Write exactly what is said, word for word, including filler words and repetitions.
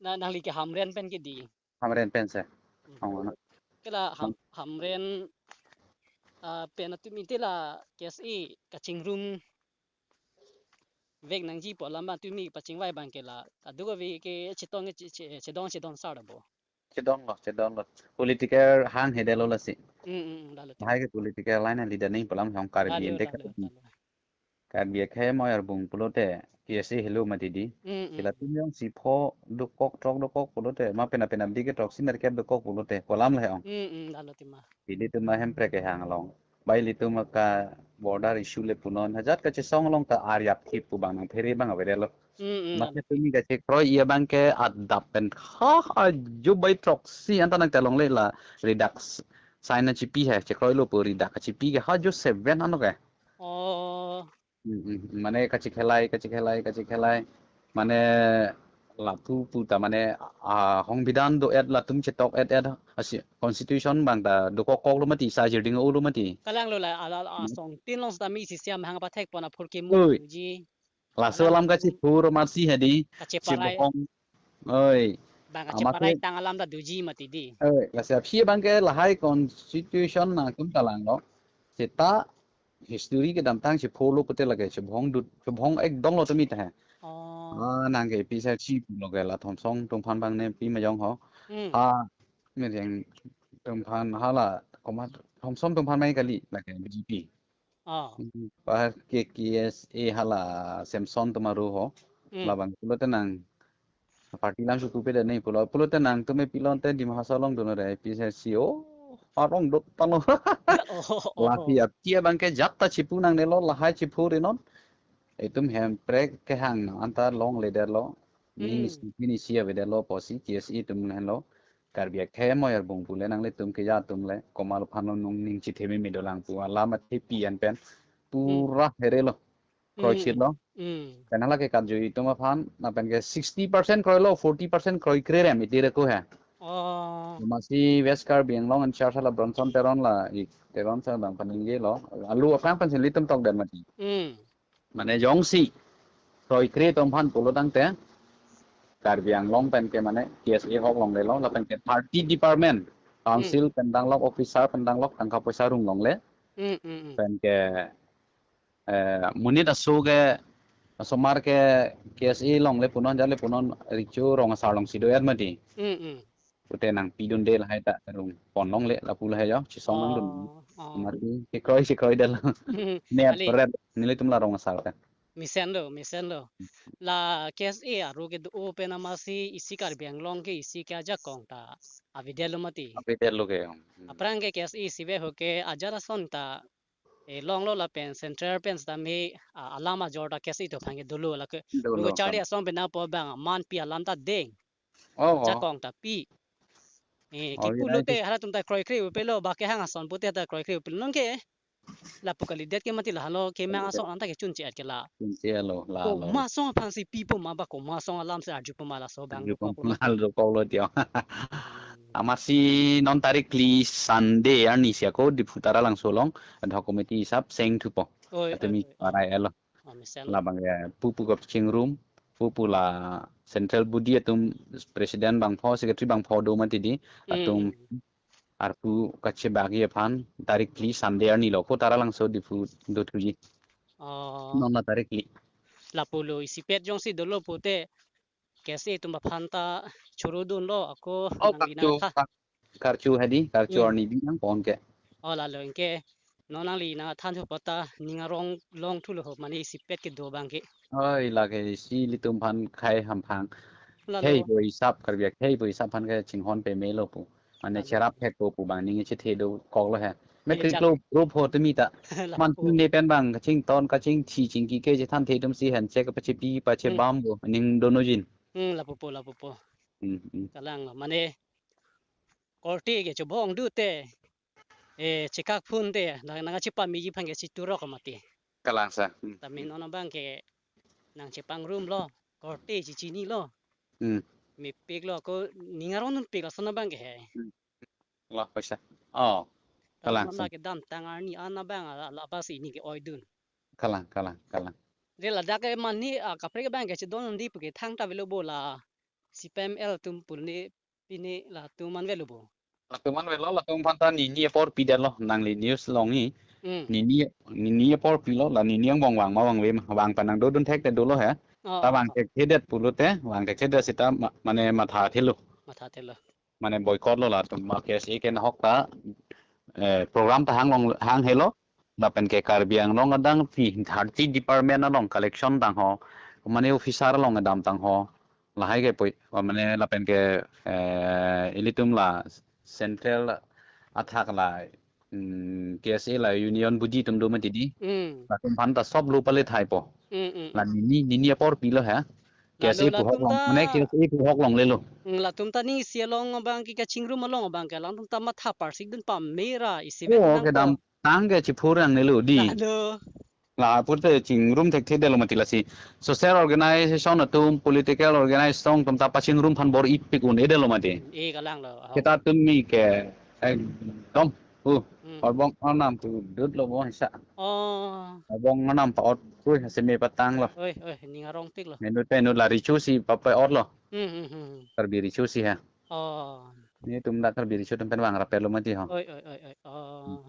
na nangli ke Hamren pen ke di. Hamren pen se. Hmm. Ong, ano. Ke la Ham-, Hamren, ah, pen atum inte la KSA kachingrum vek nangji pu alam abang tumi pachingvai abang ke la. Kadokave ke chetong che-, che-, chedon chedon sar bo. Chedon lo, chedon lo. Political hang hedelo lasi. Hmm, hmm, hmm, lalo. Hai ke political line leader ni pu alam hong Karbi Lalo, inte lalo, ke. Lalo. Karbi akhei moi arbung pulote, KSA helo mati di. Mm, mm. Sila atum jongsi pho dokok, throk dokok pulote, ma penap penapdi ke throksi nerkep dokok pulote, pu alam le ong. Mm, mm, lalo tima. Ilitum ahem prek kehang along. Ba ilitum aka border issue le punon, hajat kachesong along ta aryap thip pu abang nangphere abang avedetlo. Mm, mm, Mate lalo. Tumi kachekroi abang ke adap pen ha ajo bai throksi anta nangtelongle la redax sign chipi he, chekroilo pu redax chipi ke ha ajo seven ano ke. Oh. Mm, mm. Mane kachikhelai, kachikhelai, kachikhelai. Mane lapu pu ta mane, ah, hong bidan do-et latum chetok-et-et asi constitution abang ta dokok koklo mati, sa jirding olo mati. Kalang lo la, ala, ala, Hmm. asong tin long seta mi isi siam hang pathek pon aphurkimo Oi. Ji. Laso Alam alam kachiphur masi hedi. Kacheparai. Chibong. Oi. Bang Ama kacheparai ke tang alam ta doji mati di. Oi, lasi aphi abang ke lahai constitution nangtum kalanglo. Seta history kedamtang chiphurlo pute lake chibong dut, chibong ekdom lo tumi ta he. Oh. Ah, nang ke pisa chi pulo ke la Thomson Tungphan abang ne pi majong ho. Hmm. Ha, mi jeng Tungphan hala komat Thomson Tungphan mai kali lake BJP. Oh. Hmm, pa ke KSA hala Samson Tumharo ho. Hmm. Labang pulote nang party lam suku peda nei pulo. Pulote nangtum epilonte Dima Hasao along dono re APHLC o. Arong dot talo. Oh, oh, oh. Lahi aphi abang ke jat ta chipu nangnelo lahai chiphurnon. Itum hem prek kehang nang anta longledetlo. Ning Hmm. isi, ning isi avedetlo pusi KSA atum henlo. Karbi akhei moi arbung pule nanglitum ke ya atum le komat aphan lo nung ning chithemi mi dolang pu alam athepi an pen pura herelo. Kroi Hmm. chitlo. Hmm. Pen hala ke katjui atum aphan lapen ke sixty percent kroilo, forty percent kroikre re miti re ko he. Oh. Masi West Karbi Anglong in charge hala Bronson Teron la ik Teron sa bang paningjelo. Alu aphrang pen si ilitum tokdet mati. Hmm. Mane jongsi kroikre atum aphan pulo tangte Karbi Anglong pen ke mane KSA ahok longlelo lapen ke thirty department, council Hmm. pen danglok, officer pen danglok, tangka poisa rung longle. Hmm, hmm, hmm. Pen ke, eh, monit aso ke, asomar ke KSA longle punon jale punon recho rong asar alongsi do-et mati. Hmm, hmm. Pute nangpidunde lahai ta rung pon longle lapu lahai jo, chisong nangdun. Oh, oh. Mati, chikroi, chikroi detlo. Hmm, Net ali. Red, nelitum la rong asar ta. Mesen lo, mesen lo. Hmm. La KSA aru kedo pen amasi isi Karbi Anglong ke isi ke ajakong ta avedetlo mati. Avedetlo ke. Hmm. Aphrang ke KSA isi ve ho ke ajat ason ta, eh, longlo lapen central pen seta me, ah, alam ajor ta KSA atum aphan ke dolo lake. Dolo Lugu charli kan. Asong pen nangpo abang manpi alam ta deng. Oh, oh. Jakong ta pi. Eh, Oh, kipu iya, lo te iya. Halatum ta kroikre upelo, ba kehang ason pute ta kroikre upelo. Non ke lapu kalidet ke mati la halo kemang Kalidet. Ason anta ke chunche-et ke la. Chunche lo, la Ko lo. Masong aphan si pipo ma ba ko masong alam si arjupo ma laso abang Arjupo dokok lo. Ma dokok lo tio. Hmm. Amasi non tarik phli Sunday arni si ako Diphu Taralangso along ad hoc committee isap seng thupo. Oi, Atumi oi, oi, oi. Parai elo. Oh, mesen lo. Labang ya pupu kachingrum, pupu la central body atum president bangpho, secretary bangpho do mati di, Hmm, atum hmm, hmm. Arpu kachebagi aphan tarik phli Sunday arni lo ko Taralangso Diphu dothuji. Oh. Non la tarik phli. Lapu lo isipet jongsi dolo pute KSA atum aphan ta choro dunlo ako Oh, nangli karcho, nangthan. Kar-, karcho hedi, karcho Hmm. Arni bi nangpon ke. Oh, lalo anke non nangli nangthan thupo ta ning arong longthulo ho mane isipet kedo abang ke. Oi, lake isi ilitum aphan khei hamphang. Lalo. Khei pu isap Karbi akhei pu isap aphan ke chinghon pamelo pu. Mane Lalo. Cherap hek pu pu abang ning chethe dokok lo he. Mane Matric jak- lo group ho tumi ta. Lapu. Man ne pen abang kachington kachingthi chingki ke chethan the atum si hen che kapachepi pache Hmm. bam bo ning dono jin. Hmm, lapu po, lapu po. Hmm, hmm. Kalang lo mane korte ke chobong dute. Eh, chekak phun te, nang, nangchepamiji aphan ke chiturok mati. Kalang sa. Hmm. Tame non abang ke nangchepangrum lo, korte chichinilo. Hmm. Mepik lo ko ning arong dunpik lason abang ke he. Hmm. Lo paisa. Oh. Kalang Tame non sa. La kedamtang arni an abang la, la bas ini ke oidun. Kalang, kalang, kalang. De ladak ke mane, ah, kaprek abang ke chedon di pu ke thangta avelo bo la. C P I M L atum pulni pini latum an avelo bo. Latum an avelo, latum aphan ta nini apor pidetlo, nangli news longji. Hmm. Nini nini apor pilo, la nini angbong vang ma vangve ma, vang pen nangdodun thekte dolo he. Oh, Ta oh, vang oh. Thekthedet pulote, vang thekthedet seta ma- mane matha thelo. Matha thelo. Mane boycott lo latum ma K S A ke nahok ta eh, program ta hang long hang helo. Lapen ke Karbi Anglong adang pi thirty department along collection tangho. Mane officer along kedam tangho. Lahai ke poi, mane lapen ke eh, ilitum la central athak la mm, K S A la union body atum do mati di. Hmm. Latum aphan ta sob lo pale thaipo. Hmm, hmm, La hmm. Nini nini apor pilo he. K S A Lalo puhok latum long, mane ta K S A puhok longlelo. Hmm, latum ta ning isi along abang ke kachingrum along abang ke alangtum ta matha parsik dun pamera isi vet Oh, nang kedam po. Tang ke chiphurang nelo di. Lalo. La apot te chingrum thekthedetlo mati lasi. Social organization atum, political organization atum ta pachingrum aphan bor-ipik un-edetlo mati. Eh, kalang lo. Ahok. Kita tumi ke ekdom. Uh, Hmm. Karbong Anam tu dut lo bo hisa. Oh. Karbong Anam pa-ot. Ui, seme patang lo. Oi, oi, ning arongpik lo. Inut pe inut la richu si papa-ot lo. Hmm, hmm, hmm. Karbi richu si ha. Oh. Netum dak Karbi richu atum pen vang rapet lo mati ho. Oi, oi, oi, oi. Oh.